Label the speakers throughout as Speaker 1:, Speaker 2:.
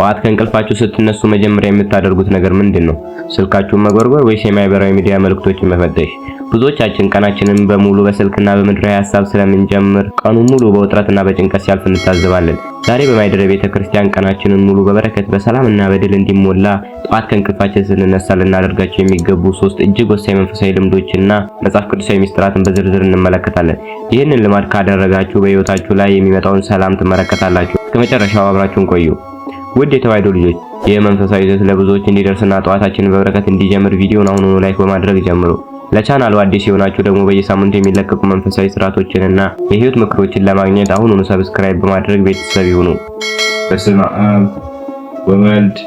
Speaker 1: ጠዋት ከእንቅልፋችሁ ስትነሱ መጀመሪያ የምታደርጉት ነገር ምንድን ነው? ስልካችሁን መጎርጎር ወይስ የማህበራዊ ሚዲያ መልእክቶችን መፈተሽ? ብዙዎቻችን ቀናችንን በሙሉ በስልክና በምድራዊ ሀሳብ ስለምንጀምር ቀኑን ሙሉ በውጥረትና በጭንቀት ሲያልፍ እንታዘባለን። ዛሬ በማኅደረ ቤተ ክርስቲያን ቀናችንን ሙሉ በበረከት፣ በሰላምና በድል እንዲሞላ ጠዋት ከእንቅልፋችን ስንነሳ ልናደርጋቸው የሚገቡ ሶስት እጅግ ወሳኝ መንፈሳዊ ልምዶችና መጽሐፍ ቅዱሳዊ ሚስጥራትን በዝርዝር እንመለከታለን። ይህንን ልማድ ካደረጋችሁ በሕይወታችሁ ላይ የሚመጣውን ሰላም ትመለከታላችሁ። እስከ መጨረሻው አብራችሁን ቆዩ። ውድ የተዋሕዶ ልጆች፣ ይህ መንፈሳዊ ይዘት ለብዙዎች እንዲደርስና ጠዋታችንን በበረከት እንዲጀምር ቪዲዮውን አሁኑኑ like በማድረግ ጀምሩ። ለቻናሉ አዲስ የሆናችሁ ደግሞ በየሳምንቱ የሚለቀቁ መንፈሳዊ ስርዓቶችንና የህይወት ምክሮችን ለማግኘት አሁኑኑ subscribe በማድረግ ቤተሰብ ይሁኑ። በስመ አብ ወወልድ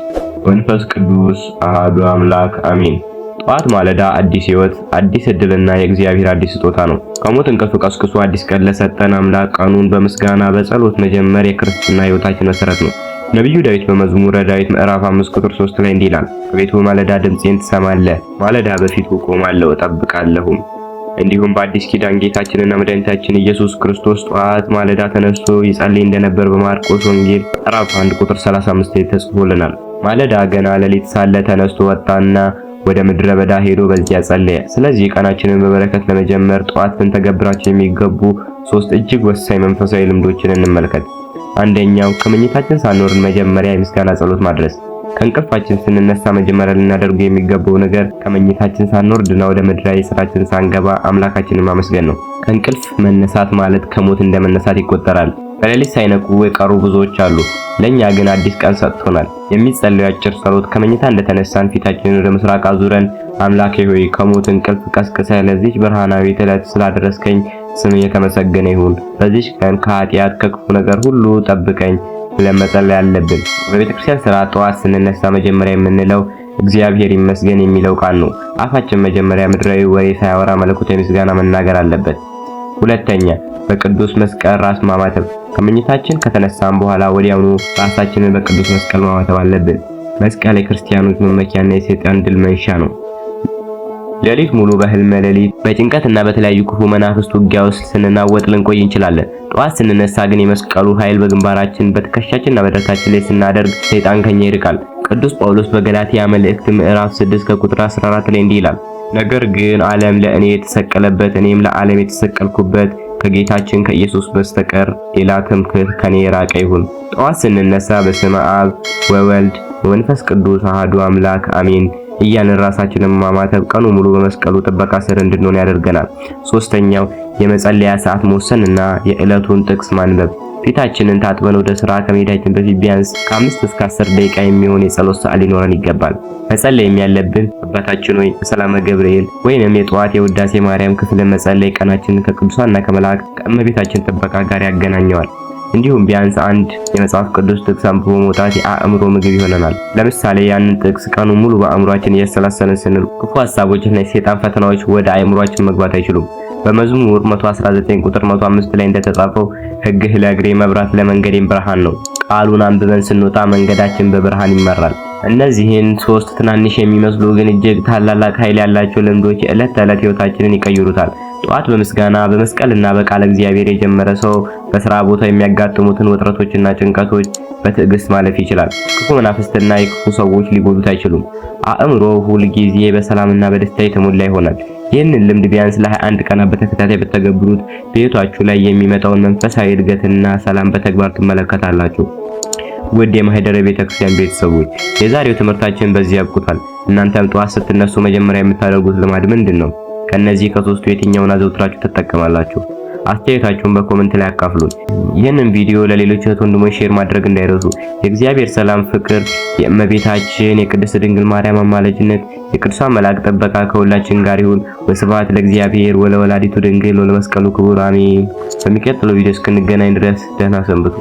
Speaker 1: ወመንፈስ ቅዱስ አሐዱ አምላክ አሜን። ጠዋት ማለዳ አዲስ ህይወት፣ አዲስ እድልና የእግዚአብሔር አዲስ ስጦታ ነው። ከሞት እንቅልፍ ቀስቅሶ አዲስ ቀን ለሰጠን አምላክ ቀኑን በምስጋና በጸሎት መጀመር የክርስትና ህይወታችን መሰረት ነው። ነቢዩ ዳዊት በመዝሙረ ዳዊት ምዕራፍ 5 ቁጥር 3 ላይ እንዲህ ይላል፣ "አቤቱ፣ ማለዳ ድምፄን ትሰማለህ፣ ማለዳ በፊትህ እቆማለሁ እጠብቃለሁም።" እንዲሁም በአዲስ ኪዳን ጌታችንና መድኃኒታችን ኢየሱስ ክርስቶስ ጠዋት ማለዳ ተነስቶ ይጸልይ እንደነበር በማርቆስ ወንጌል ምዕራፍ 1 ቁጥር 35 ላይ ተጽፎልናል። ማለዳ ገና ሌሊት ሳለ ተነስቶ ወጣና ወደ ምድረ በዳ ሄዶ በዚያ ጸለየ። ስለዚህ ቀናችንን በበረከት ለመጀመር ጠዋት ልንተገብራቸው የሚገቡ ሶስት እጅግ ወሳኝ መንፈሳዊ ልምዶችን እንመልከት። አንደኛው፣ ከመኝታችን ሳንወርድ መጀመሪያ የምስጋና ጸሎት ማድረስ። ከእንቅልፋችን ስንነሳ መጀመሪያ ልናደርገው የሚገባው ነገር ከመኝታችን ሳንወርድና ወደ ምድራዊ ስራችን ሳንገባ አምላካችንን ማመስገን ነው። ከእንቅልፍ መነሳት ማለት ከሞት እንደመነሳት ይቆጠራል። በሌሊት ሳይነቁ የቀሩ ብዙዎች አሉ። ለኛ ግን አዲስ ቀን ሰጥቶናል። የሚጸለየው አጭር ጸሎት ከመኝታ እንደተነሳን ፊታችንን ወደ ምስራቅ አዙረን "አምላኬ ሆይ፣ ከሞት እንቅልፍ ቀስቅሰህ ለዚህች ብርሃናዊት ዕለት ስላደረስከኝ ስምህ የተመሰገነ ይሁን። በዚህች ቀን ከኃጢአት፣ ከክፉ ነገር ሁሉ ጠብቀኝ" ብለን መጸለይ አለብን። በቤተክርስቲያን ስርዓት ጠዋት ስንነሳ መጀመሪያ የምንለው "እግዚአብሔር ይመስገን" የሚለው ቃል ነው። አፋችን መጀመሪያ ምድራዊ ወሬ ሳያወራ መለኮታዊ ምስጋና መናገር አለበት። ሁለተኛ፣ በቅዱስ መስቀል ራስ ማማተብ። ከመኝታችን ከተነሳን በኋላ ወዲያውኑ ራሳችንን በቅዱስ መስቀል ማማተብ አለብን። መስቀል የክርስቲያኖች መመኪያና የሰይጣን ድል መንሻ ነው። ሌሊት ሙሉ በህልመ ሌሊት፣ በጭንቀትና በተለያዩ ክፉ መናፍስት ውጊያ ውስጥ ስንናወጥ ልንቆይ እንችላለን። ጠዋት ስንነሳ ግን የመስቀሉ ኃይል በግንባራችን፣ በትከሻችንና በደረታችን ላይ ስናደርግ ሰይጣን ከኛ ይርቃል። ቅዱስ ጳውሎስ በገላትያ መልእክት ምዕራፍ 6 ከቁጥር 14 ላይ እንዲህ ይላል፣ "ነገር ግን ዓለም ለእኔ የተሰቀለበት፣ እኔም ለዓለም የተሰቀልኩበት ከጌታችን ከኢየሱስ በስተቀር ሌላ ትምክህት ከኔ የራቀ ይሁን።" ጠዋት ስንነሳ "በስመ አብ ወወልድ ወመንፈስ ቅዱስ አሐዱ አምላክ አሜን" እያልን ራሳችንን ማማተብ ቀኑ ሙሉ በመስቀሉ ጥበቃ ስር እንድንሆን ያደርገናል። ሶስተኛው፣ የመጸለያ ሰዓት መወሰንና የዕለቱን ጥቅስ ማንበብ። ፊታችንን ታጥበን ወደ ስራ ከመሄዳችን በፊት ቢያንስ ከ5 እስከ 10 ደቂቃ የሚሆን የጸሎት ሰዓት ሊኖረን ይገባል። መጸለይም ያለብን አባታችን ሆይ፣ ሰላመ ገብርኤል ወይንም የጠዋት የውዳሴ ማርያም ክፍልን መጸለይ ቀናችንን ከቅዱሳንና ከመላእክት፣ ከእመቤታችን ጥበቃ ጋር ያገናኘዋል። እንዲሁም ቢያንስ አንድ የመጽሐፍ ቅዱስ ጥቅስ አንብቦ መውጣት የአእምሮ ምግብ ይሆነናል። ለምሳሌ ያንን ጥቅስ ቀኑን ሙሉ በአእምሯችን እያሰላሰልን ስንል ክፉ ሐሳቦችና የሰይጣን ፈተናዎች ወደ አእምሯችን መግባት አይችሉም። በመዝሙር 119 ቁጥር 105 ላይ እንደተጻፈው "ሕግህ ለእግሬ መብራት፣ ለመንገዴም ብርሃን ነው።" ቃሉን አንብበን ስንወጣ መንገዳችን በብርሃን ይመራል። እነዚህን ሶስት ትናንሽ የሚመስሉ ግን እጅግ ታላላቅ ኃይል ያላቸው ልምዶች የዕለት ተዕለት ሕይወታችንን ይቀይሩታል። ጠዋት በምስጋና፣ በመስቀልና በቃለ እግዚአብሔር የጀመረ ሰው በስራ ቦታ የሚያጋጥሙትን ውጥረቶችና ጭንቀቶች በትዕግስት ማለፍ ይችላል። ክፉ መናፍስትና የክፉ ሰዎች ሊጎዱት አይችሉም። አእምሮ ሁል ጊዜ በሰላምና በደስታ የተሞላ ይሆናል። ይህንን ልምድ ቢያንስ ለ21 ቀናት በተከታታይ ብትተገብሩት በሕይወታችሁ ላይ የሚመጣውን መንፈሳዊ እድገትና ሰላም በተግባር ትመለከታላችሁ። ውድ የማኅደረ ቤተክርስቲያን ቤተሰቦች፣ የዛሬው ትምህርታችን በዚህ ያብቁታል። እናንተም ጠዋት ስትነሱ መጀመሪያ የምታደርጉት ልማድ ምንድን ነው? ከነዚህ ከሶስቱ የትኛውን አዘውትራችሁ ትጠቀማላችሁ? አስተያየታችሁን በ comment ላይ አካፍሉን። ይህንን ቪዲዮ ለሌሎች እህት ወንድሞች share ማድረግ እንዳይረሱ። የእግዚአብሔር ሰላም፣ ፍቅር፣ የእመቤታችን የቅድስት ድንግል ማርያም አማላጅነት፣ የቅዱሳን መላእክት ጥበቃ ከሁላችን ጋር ይሁን። ወስብሐት ለእግዚአብሔር ወለወላዲቱ ድንግል ወለመስቀሉ ክቡር፣ አሜን። በሚቀጥለው ቪዲዮ እስክንገናኝ ድረስ ደህና ሰንብቱ።